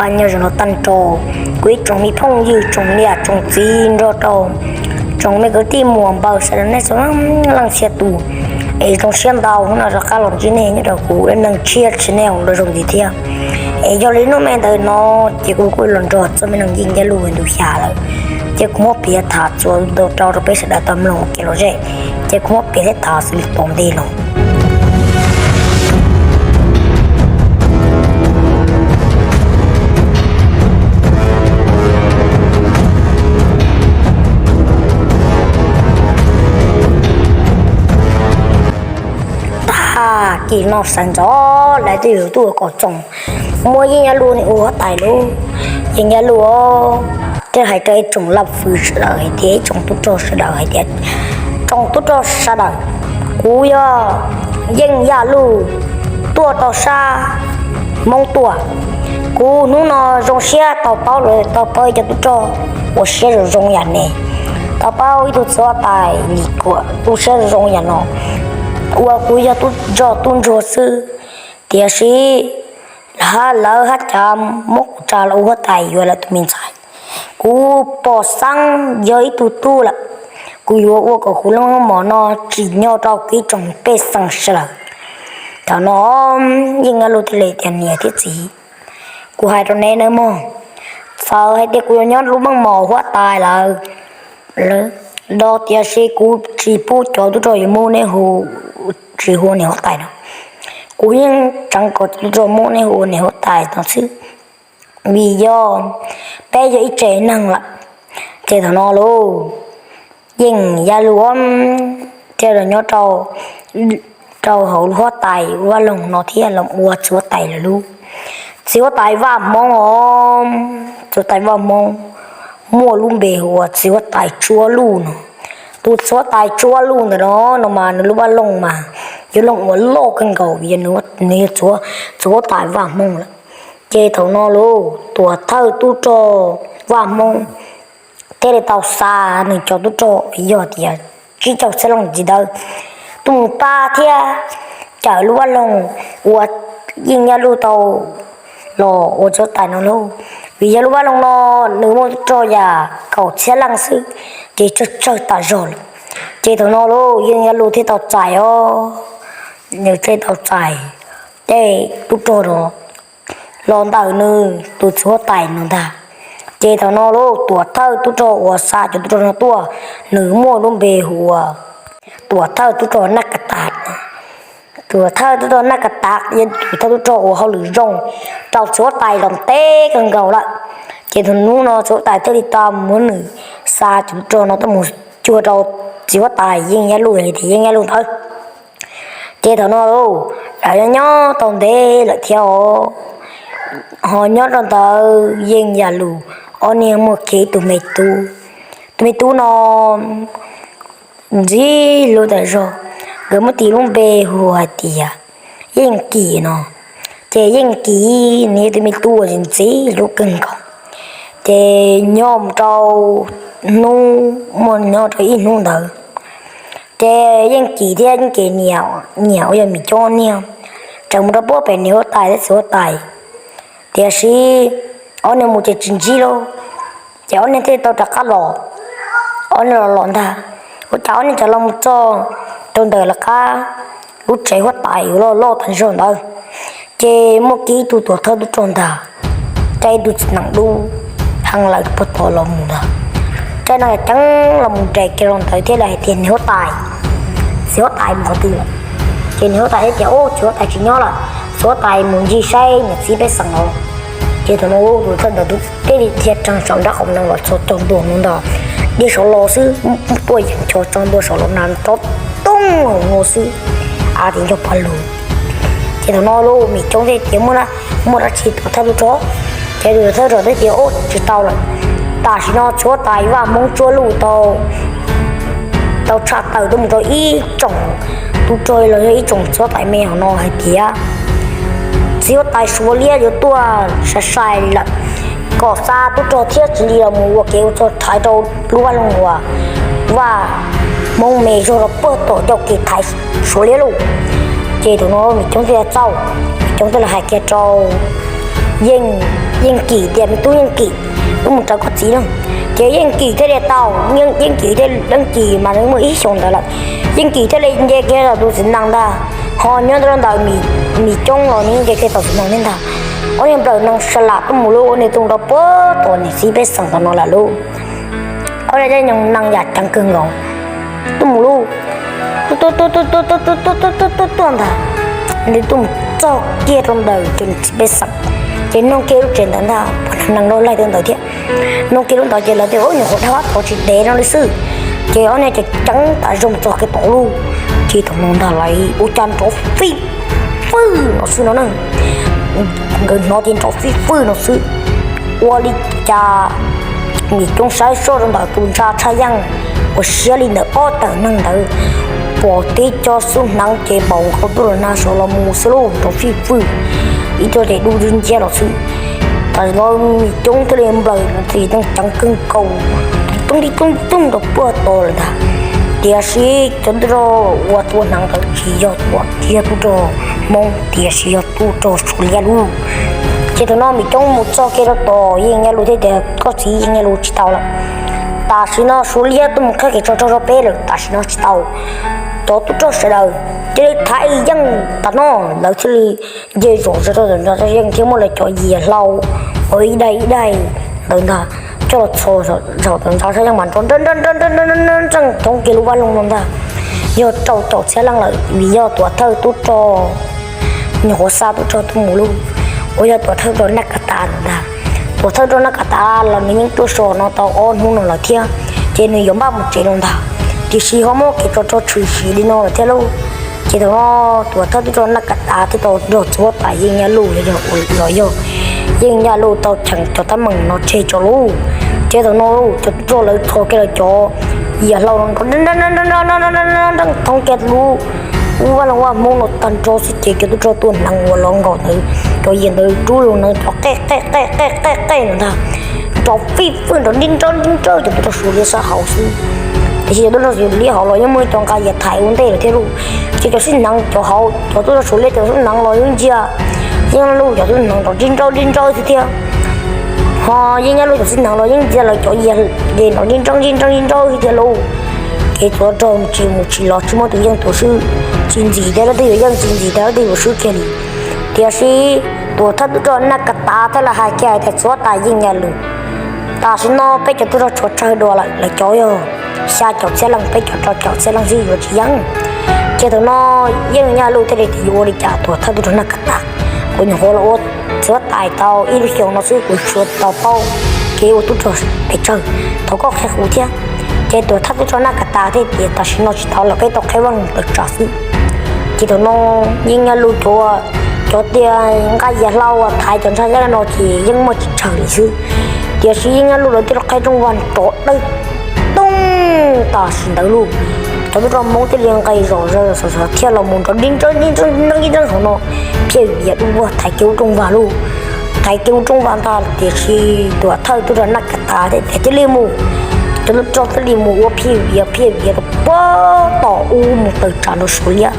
Nyob zoo no tag nrho kuv ib tsoom me phooj ywg, tsoom niam tsoom txiv nrog rau tsoom me kwv tij muam npawg sawv daws nej txhua leej txhia tus, es zoo siab ntau hnub no rov qab los ntsib nej nyob rau kuv dab neeg tshiab tsis nej hauv lub zoo ntxiv thiab. Es yog li hnub me ntawd no ces kuv kuj los nrog txog me neeg Yeej Yaj Luj ntu xya lawm, ces kuv muab piav tham txuas ntau rau rau peb sawv daws tau mloog ua kev lom zem, ces kuv muab piav thiab tham xws li tom ntej no. Tag kis no sawv ntxov lawv twb yuav tuaj ua kom txoos, muab Yeej Yaj Luj ua huab tais lawm. Yeej Yaj Luj thiaj hais rau ib tsoom laj fwv sawv daws hais tias, ib tsoom tub rog sawv daws hais tias, tsoom tub rog sawv daws, kuv yog Yeej Yaj Luj tuaj rau sab Hmoob tuaj. Kuv hnub no zoo siab tau paub lawv, tau paub ib co tub rog ua siab zoo zoo yam ne, tau paub ib tug txiv huab tais Lis Kuam ua siab zoo zoo yam no, uas kuv yog tub rog tub ntsuag xwb. Tiam sis lawv hab cav muab kuv tsa los ua huab tais yuav lawv tus me ntxhais. Kuv pom xeeb yog ib tug tub lawm, kuv yuav ua kom kuv lub mos no tsim nyog rau kuv ib tsoom pej xeem sawv daws. Thaum no Yeej Yaj Luj thiaj li tias, niam thiab txiv, kuv hais rau neb nawb mog, txawm hais tias kuv yuav nyob lub meej mom huab tais lawm, los tiam sis kuv tsis pub cov tub rog yuav muab neb hu, tsis hu niam huab tais no. Kuv yeej tseev kom cov tub rog muab neb hu niam huab tais no xwb, vim yog peb yog ib tsev neeg lawm. Ces thaum no lauj, Yeej Yaj Luj thiaj los nyob rau hauv lub huab tais Vaj Loog no thiab los ua txiv huab tais lawm lauj. Txiv huab tais Vaj Hmoob os, txiv huab tais Vaj Hmoob muaj lub npe hu ua txiv huab tais Tsuab Luj no. Tus txiv huab tais Tsuab Luj ntawm no, no mas nws lub Vaj Loog mas yog Loog uas loj kawg nkaus, yog nws yog txiv huab tais Vaj Hmoob lawm. Ces thaum no lauj, tuam thawj tub rog Vaj Hmoob thiaj li tau xa nws cov tub rog yog tias tsib caug txhiab leej ntxiv ntawd tuaj mus pab thiab cawm lub Vaj Loog uas Yeej Yaj Luj tau los ua txiv huab tais no lauj. Vim yog lub Vaj Loog no nws muaj tub rog yam kaum txhiab leej xwb, ces tsawg tsawg tas zog lawm. Ces thaum no lauj, Yeej Yaj Luj thiaj tau txais os, nws thiaj tau txais tej tub rog rau los ntawm nws tus txiv huab tais no ntag. Ces thaum no lauj, tuam thawj tub rog uas xa cov tub rog no tuaj, nws muaj lub npe hu ua tuam thawj tub rog Naj Ka Tas. Tuam thawj tub rog Naj Ka Tas yog tuam thawj tub rog uas hauj lwm zoo rau txiv huab tais los ntev kawg nkaus lawm. Ces thaum hnub no txiv huab tais thiaj li tau muab nws xa cov tub rog no tuaj mus cuag rau txiv huab tais Yeej Yaj Luj, yog tias Yeej Yaj Luj ntawd. Ces thaum no lauj, lawv nyob tau ntev lawm thiab os. Ho nyob rau ntawd Yeej Yaj Luj ob niag muaj kiag ib tug me tub. Tus me tub no ntxim hlub tas zog, nkawd muab tis lub npe hu hais tias Yeej Kim no. Ces Yeej Kim nws yog tus me tub uas ntxim hlub kawg nkaus. Ces nyob mus rau hnub, muaj nyob rau ib hnub ntawd, ces Yeej Kim thiab Yeej Kim niam, niam uas yog Mim Coob niag, tseem mus rau puag pem niam huab tais thiab txiv huab tais. Tiam sis ob niag mus ces tsis ntsib lauj, ces ob niag thiaj li tau rov qab los. Ob niag los los ntag, ua cas ob niag tseem los mus txog rau ntawm lawv qab lub tsev huab tais uas loj loj tas zog ntawd, ces muaj kiag ib tug tuam thawj tub rog ntag, caij ib tug txiv nees dub heev lawm puag tod los mus ntag. Caij no ceev los mus nres kiag rau ntawd thiab li hais tias, niam huab tais, txiv huab tais mus qhov twg lawm? Ces niam huab tais thiaj tias, ub, txiv huab tais tsis nyob lawm, txiv huab tais mus ncig saib niam txiv pej xeem os. Ces thaum no tus thawj ntawd thiaj rhees saum nraub qaum no los txog tog ntua no ntag, dhia saud los xwb, tuaj yeem ncho tso ntua saum los na rov tooj hauv no xwb, a tis nco pov lug. Ces thaum no lauj, Mim Coob thiaj tias, muaj, muaj dab tsi tuam thawj tub rog? Ces tus tuam thawj tub rog thiaj tias, ub, tsis tau lawm, tam sim no txiv huab tais Vaj Hmoob Tsuab Luj tau, tau tshaj tawm tuaj mus rau ib tsoom tub rog los yog ib tsoom txiv huab tais me hauv no hais tias txiv huab tais Suav Liab yuav tuaj sai sai lawm, kom xa tub rog thiab txiv li los mus ua kev ua txuj thaiv rau lub vaj loog uas Vaj Hmoob me zog rau puag tom ncauj kev thaiv Suav Liab lauj. Ces thaum no Mim Coob thiaj txauj, Mim Coob thiaj li hais kiag rau Yeej Yeej Kim tias, Me tub Yeej Kim, wb mus raws koj txiv no. Ces Yeej Kim thiaj li tau, Yeej Kim thiaj, Yeej Kim mas nws muaj ib xyoos ntawd lawm. Yeej Kim thiaj li nce kiag los tus txiv nees ntag, ho nyob rau ntawm Mim Coob los nws nce kiag tus txiv nees thiab ntag. Ob niag nplawm nees sa lam tuaj mus lub ua niag tub rog puag tom niam txiv pej xeem tom no lawm lub. Ob niag nees yam ceev kawg nkaus tuaj mus lub, tuaj tuaj tuaj tuaj tuaj tuaj tuaj tuaj tuaj tuaj tuaj ntag, nws tuaj mus txog kiag rau ntawm cov niam txiv pej xeem, ces noog kiag lub tsev ntawd ntag, puas nees loj laij rau ntawd thiab. Noog kiag lub ntawd ces lawv tias, Ub, nyuam qhuav dab vaj tod tsis dev no li xwb. Ces ob niag ceev ceev tas zog txog kiag tom lub, ces thaum no ntag lawv ua cas nrov fij fwj no xwb no na. Nkawd hnov ces nrov fij fwj no xwb. Ua li cas Mim Coob saib soj rau ntawm tus ntsa tshaj yeej uas siab li ntawm ob tawm neeg ntawd, pom tib co xub hneev ces npaum nkaus tuaj los nag saud los mus xwb lauj, nrov fij fwj, ib co ces dub nciab los xwb. Tam sim no Mim Coob thiaj li nplawm nws tus ceev kawg nkaus, toog li toog toog rau puag tod lawm ntag. Tiam sis cov tub rog uas tua hneev ntawd tsis yog tua, tsis yog tub rog Hmoob, tiam sis yog tub rog Suav liab lauj. Ces thaum no Mim Coob mus txog kiag rau tom Yeej Nyaj Luj thiab tias, Koj txiv, Yeej Nyaj Luj tsis tau lawm. Tam sim no Suav liab tuaj mus qhib kev tsov rog rau peb lawm, tam sim no tsis tau. Cov tub rog sawv daws cia li thaiv yeej tas no, lawv thiaj li nce zom zaws rau tom ntsa tshaj yeej thiab muab lawv cov yias hlau uas ib daim ib daim ntawd ntag coj los txhos zaum tom ntsa tshaj yeej mas nrov nrov nrov nrov nrov nrov nrov nrov nrov thoob kiag lub vaj loog no ntag. Yog rau caum txhiab leej lawm vim yog Tuam Thawj tub rog nyuam qhuav xa tub rog tuaj mus lauj, uas yog Tuam Thawj rog Naj Kav Tav ntawd ntag. Tuam Thawj rog Naj Kav Tav los nws yeej tuaj so no tau ob hnub no lawm thiab, ces nws yuav npaj mus tsev no ntag. Tiam sis ho muaj kev tsov rog tshwm sim li no lawm thiab lauj. Ces thaum no Tuam Thawj tub rog Naj Kav Tav thiaj tau nrog txiv huab tais Yeej Nyaj Luj los yog, los yog Yeej Nyaj Luj tau cheem cov teeb meem no tseg tso lauj. Ces thaum no cov tub rog lawv txhos kiag lawv cov yias hlau no nrov nrov nrov nrov thoob kiag lub vaj loog vaj Hmoob no tag nrho xwb ces cov tub rog tua hneev uas los nkaum ntawd cov yias ntawd rub los hneev cov qej qej qej qej qej qej no ntag, nrov fij fwj nrov nrib nrawb nrib nrawb cov tub rog Suav liab sab hauv xwb. Tiam sis cov tub rog Suav liab hauv los yeej muaj cov nqa yias thaiv ua ntej lawm thiab lauj. Ces cov xib hneev cov hauv cov tub rog Suav liab cov xib hneev los yeej ntsia, yeej luj cov xib hneev nrov nrib nrawb nrib nrawb xwb thiab. Ho Yeej Nyaj Luj cov xib hneev los yeej ntsia lawv cov yias ces nrov nrib nrawb nrib nrawb nrib nrawb xwb thiab lauj. Ces txhua rog tsis mus tsis los tsis muaj tus yeej tus swb, tsis ntxim tias leej twg yuav yeej tsis ntxim tias leej twg yuav swb kiag li. Tiam sis Tuam Thawj tub rog Naj Kav Tav thiaj li hais kiag hais tias, Txiv huab tais Yeej Nyaj Luj, tam sim no peb cov tub rog tshuav tsawg dua lawm, lawv cov yog xya caum txhiab leej, peb cov rau caum txhiab leej xwb yuav tsis yeej. Ces thaum no Yeej Nyaj Luj thiaj li tias, Yuav ua li cas Tuam Thawj tub rog Naj Kav Tav, kuv nyuam qhuav los ua txiv huab tais tau ib lub xyoos no xwb kuv tsuas tau paub kev ua tub rog pes tsawg, thov koj qhia kuv thiab. Ces Tuam Thawj tub rog Naj Kav Tav thiaj tias, Tam sim no tsis tau lawm, peb tau qhib vaj loog tawm tsam xwb. Ces thaum no Yeej Nyaj Luj cov, cov tias nqa yias hlau uas thaiv cov ntsaj yaj no ces yeej muaj tsis tsawg li xwb. Tiam sis Yeej Nyaj Luj lawv thiaj li qhib rooj vag nrov dawb toog tam sim ntawd lauj. Cov tub rog Hmoob thiaj li nqis zom zaws xov xov thiaj los mus nrov dib nrawb dib nrawb dib nrawb hauv no, phiaj viav dub vog thaiv kiag lub rooj vag lauj. Thaiv kiag lub rooj vag ntag tiam sis Tuam Thawj tub rog Naj Kav Tav thiaj li mus, cov tub rog thiaj li mus ua phiaj viav phiaj viav rau puag tom ub mus tawm tsam rau Suav liab.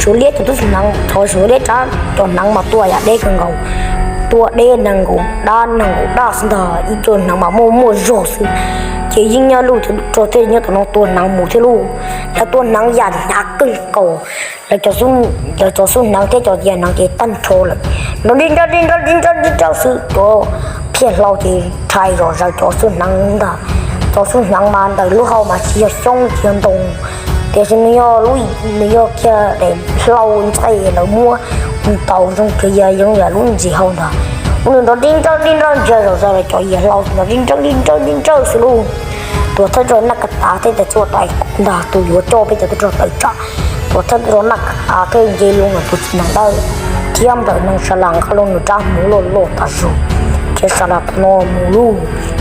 Suav liab cov tub hneev, thaum Suav liab tsab cov hneev mas tua yam deb kawg nkaus, tua deb nees nkaum dab nees nkaum daj xwb ntag, ib co hneev mas muaj muaj zog xwb. Ces Yeej Nyaj Luj cov tub rog thiaj li nyob tom no tua hneev mus thiab lauj. Lawv tua hneev yam hnyav kawg nkaus, lawv cov xub hneev thiab cov yias hneev ces tag nrho lawm, nrov dib nrawb dib nrawb dib nrawb dib nrawb xwb. Cov phiaj hlau ces rhais zom zaws cov xub hneev ntag. Cov xub hneev mas ntawm lub hau mas tsis yog xyoob tsis yog ntoo, tiam sis nws yog lub, nws yog kiag daim hlau ntxaij lawv muab ntaus zoo kiag yam zoo yam lub ntxim hau ntag. Ua nws nrov dib nrawb dib nrawb ntsia zom zaws lawv cov yias hlau nrov dib nrawb dib nrawb dib nrawb xwb lauj. Tuam Thawj tub rog Naj Kav Tav thiaj tias, Txiv huab tais, kuv ntag tus yuav coj peb cov tub rog tawm tsam. Tuam Thawj tub rog Naj Kav Tav thiaj nce loo nws tus txiv nees dawb thiab nplawm nees sa las nqa loo nws rab hmuv loj loj tas zog, thiab sa las tom no mus lauj.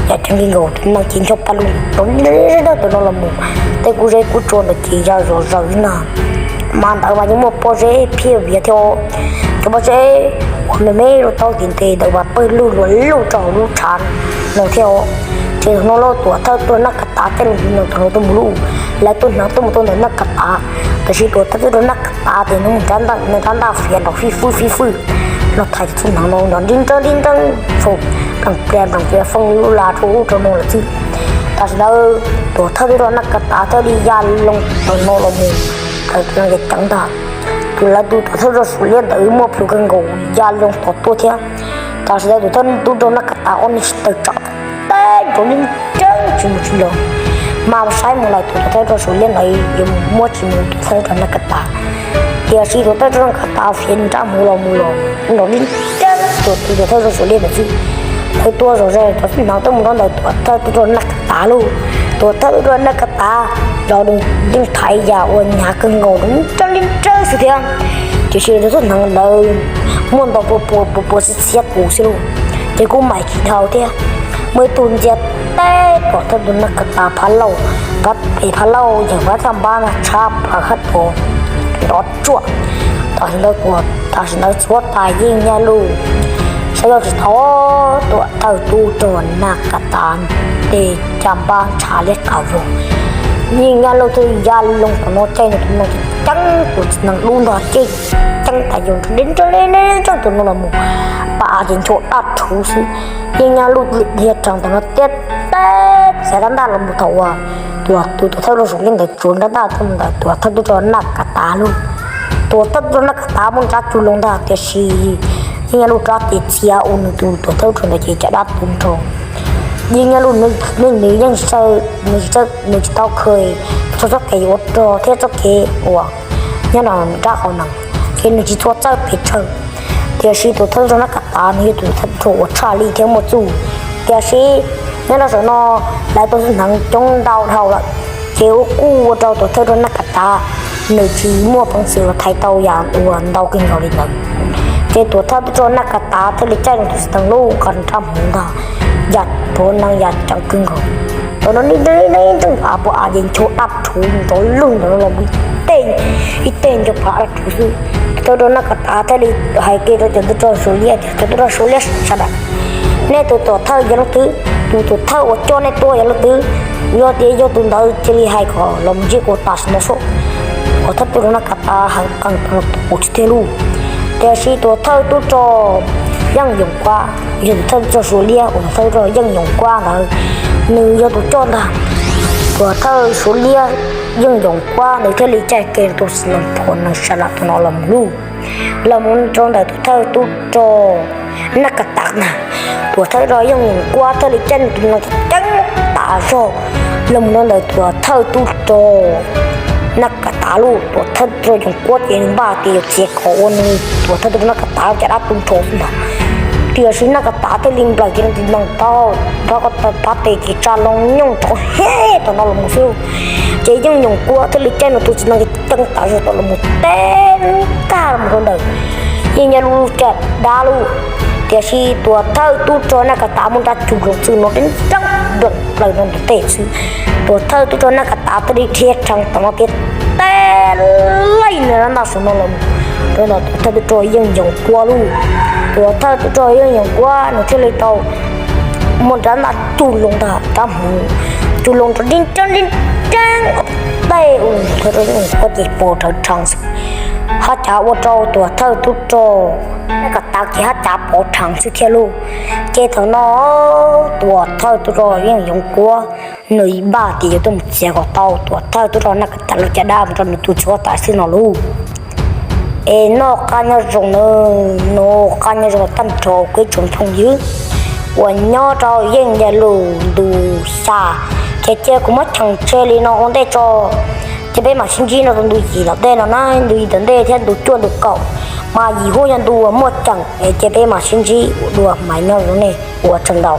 Yam ceev li nkaus tus nees ces ncho pa loo rau tom no los mus, tej kuv zeb kuv tsua ntawd ces ya zom zaws na. Mas ntawd mas yeej muaj pob zeb phiaj viav thiab, cov pob zeb uas me me rau taub tim ntej ntawd mas pawg lug luag lug rau hauv lub tshav no thiab. Ces thaum no lauj Tuam Thawj tub rog Naj Kav Tav thiaj li nws thaum no tuaj mus lauj, lawv tua hneev tuaj mus tau ntawm Naj Kav Tav, tiam sis Tuam Thawj tub rog Naj Kav Tav ces nws mus rab ntaj, nws rab ntaj fiav nrov fij fwj fij fwj, los thaiv tus txwj hneev no nrov nrib nrawb nrib nrawb, nplees plias nplees plias foob lub las rau ub rau no lawm xwb. Tam sim ntawd tuam thawj tub rog Naj Kas Tav thiaj li ya loo tawm no los mus, tawm no ces ceev ntag. Tus lawv tus tuam thawj tub rog Suav Liab ntawd muaj plhus kawg nkaus ya loo tod tuaj thiab. Tam sim ntawd tuam thawj tub rog Naj Kas Tav ob niag tsis tawm tsam teb nrov nrib nrawb tsis mus tsis los, mas saib mus lawm tus tuam thawj tub rog Suav Liab ntawd yuav mus muab tsis mus tuam thawj tub rog Naj Kas Tav. Tiam sis tuam thawj tub rog Naj Kas Tav fiav nrab hmuv los mus los nrov nrib nrawb tuam tus tuam thawj tub rog Suav Liab ntawd xwb. Lawv tua zom zaws cov txwj hneev tuaj mus rau ntawm tuam thawj tub rog Naj Kas Tav lauj. Tuam thawj tub rog Naj Kas Tav los yeej thaiv yam uas hnyav kawg nkaus nrov nrib nrawb xwb thiab. Tiam sis cov txwj hneev ntawd muaj ntau pua pua pua pua xiab xiab tus xwb lauj, ces kuj mam tsis dhau thiab. Muaj ib tug ntxias teb tuam thawj tub rog Naj Kas Tav phab laug, phab pem phab laug yawg phab thaj npab na tshab plaws hab tuas nrov tsuam. Tam sim ntawd tuam, tam sim ntawd txhuab tas Yeej Nyaj Luj, saib yog tsis tau tuam thawj tub rog Naj Kas Tav tes caj npab ntshav liab qas vog. Yeej Nyaj Luj thiaj ya loo tom no caij nws tus no ces ceeb tus txiv nees dub ntog ces ceeb tas yog nrov nrib nrawb tus no los mus, pas av ces ncho daj rhuv xwb. Yeej Nyaj Luj dhia rhees tom no tiab teb txav rab ntaj los mus thaum uas tus tuam thawj tub rog Suav Liab ntawd tsuav rab ntaj tuaj mus ntawm tuam thawj tub rog Naj Kas Tav lauj. Tuam thawj tub rog Naj Kas Tav muaj nrab cug loo ntag tiam sis Yeej Nyaj Luj rab ces txia ua nws tus tuam thawj tub rog ntawd ces caj dab tu nrho. Yeej Nyaj Luj nws yeej, nws tsis tau kha txog txoj kev yuav ua rog thiab txoj kev uas nyob rau nrab qhov no, ces nws tsis tshua txawj pes tsawg. Tiam sis tuam thawj tub rog Naj Kas Tav nws yog tus thawj tub rog uas tshaj lij thiab muaj txuj. Tiam sis nyob rau saum no lawv tus txwj hneev coob ntau dhau lawm, ces ua kuj ua rau tuam thawj tub rog Naj Kas Tav nws tsis muaj peev xwm los thaiv tau yam uas ntau kawg nkaus li ntawd. Ces tuam thawj tub rog Naj Kas Tav thiaj li caij nws tus txiv nees lub nqa nrab hmuv ntag, yam rov nees yam ceev kawg nkaus. Thaum no nrov nrib nrawb av puas av ces ncho daj rhuv nrov lwj ntawm no los ib teg, ib teg ncho phav daj rhuv xwb. Tuam thawj tub rog Naj Kas Tav thiaj li hais kiag rau cov tub rog Suav Liab tias, cov tub rog Suav Liab sawv daws, nej tus tuam thawj yog leej twg? Tus tuam thawj uas coj nej tuaj yog leej twg? Yog tias yog tus ntawd cia li hais kom los ntsib kuv tam sim no soj. Tuam thawj tub rog Naj Kas Tav heev qees tau tus kuv tsis tiag lauj. Tiam sis tuam thawj tub rog Yeej Yoos Kuab yog tus thawj tub rog Suav Liab uas tuam thawj tub rog Yeej Yoos Kuab ntawd nws yog tus coj ntag. Tuam thawj Suav Liab Yeej Yoos Kuab nws thiaj li caij kiag tus txiv nees phom nees sa lam tus no los mus lauj, los mus rau ntawm tuam thawj tub rog Naj Kas Tav na. Tuam thawj tub rog Yeej Yoos Kuab thiaj li caij nws tus nees ceeb tas zog los mus rau ntawm tuam thawj tub rog Naj Kas Tav lauj. Tuam thawj tub rog Yoos Kuab ces nws npaj tias yuav txiav kom ua nws tuam thawj tub rog Naj Kas Tav caj dab tu nrho xwb ntag. Tiam sis Naj Kas Tav thiaj li nplawm kiag nws tus nees tau, rov qab tes ces tsa loo nyooj rov hej tom no los mus xwb. Ces Yeej Yoos Kuab thiaj li caij nws tus txiv nees ceeb tas zog tom los mus teb nkag los mus rau ntawm Yeej Nyaj Luj caj dab lauj. Tiam sis tuam thawj tub rog Naj Kas Tav muaj nrab cug loo xwb no nrov nplees plaws rau ntawm tej xwb. Tuam thawj tub rog Naj Kas Tav thiaj li dhia rhees tom no tias teb laij nws rab ntaj saum no los mus rau ntawm tuam thawj tub rog Yeej Yoos Kuab lauj. Tuam thawj tub rog Yeej Yoos Kuab nws thiaj li tau muaj nrab ntaj cug loo ntag, nrab hmuv cug loo nrov nrib nreeb nrib nreeb tej ua tuam thawj tub rog Yeej Yoos Kuab ces pov rhawv rhees xwb. Hab cav ua rau tuam thawj tub rog Naj Kas Tav ces hab cav pov rhees xwb thiab lauj. Ces thaum no tuam thawj tub rog Yeej Yoos Kuab nws npaj tias yuav tuaj mus txiav kom tau tuam thawj tub rog Naj Kas Tav lub caj dab mus rau nws tus txiv huab tais xwb no lauj. Es noj qab nyob zoo nawb, noj qab nyob zoo tag nrho kuv ib tsoom phooj ywg uas nyob rau Yeej Nyaj Luj ntu xya. Ces cia kuv muab cheem tseg li no ua ntej tso, ces peb mam sib ntsib rau ntu yim tom ntej no na, ntu yim tom ntej thiab ntu cuaj ntu kaum mas yim huab yog ntu uas muaj ceem es cia peb mam sib ntsib ua dua mas nyob zoo nej ua tsaug ntau.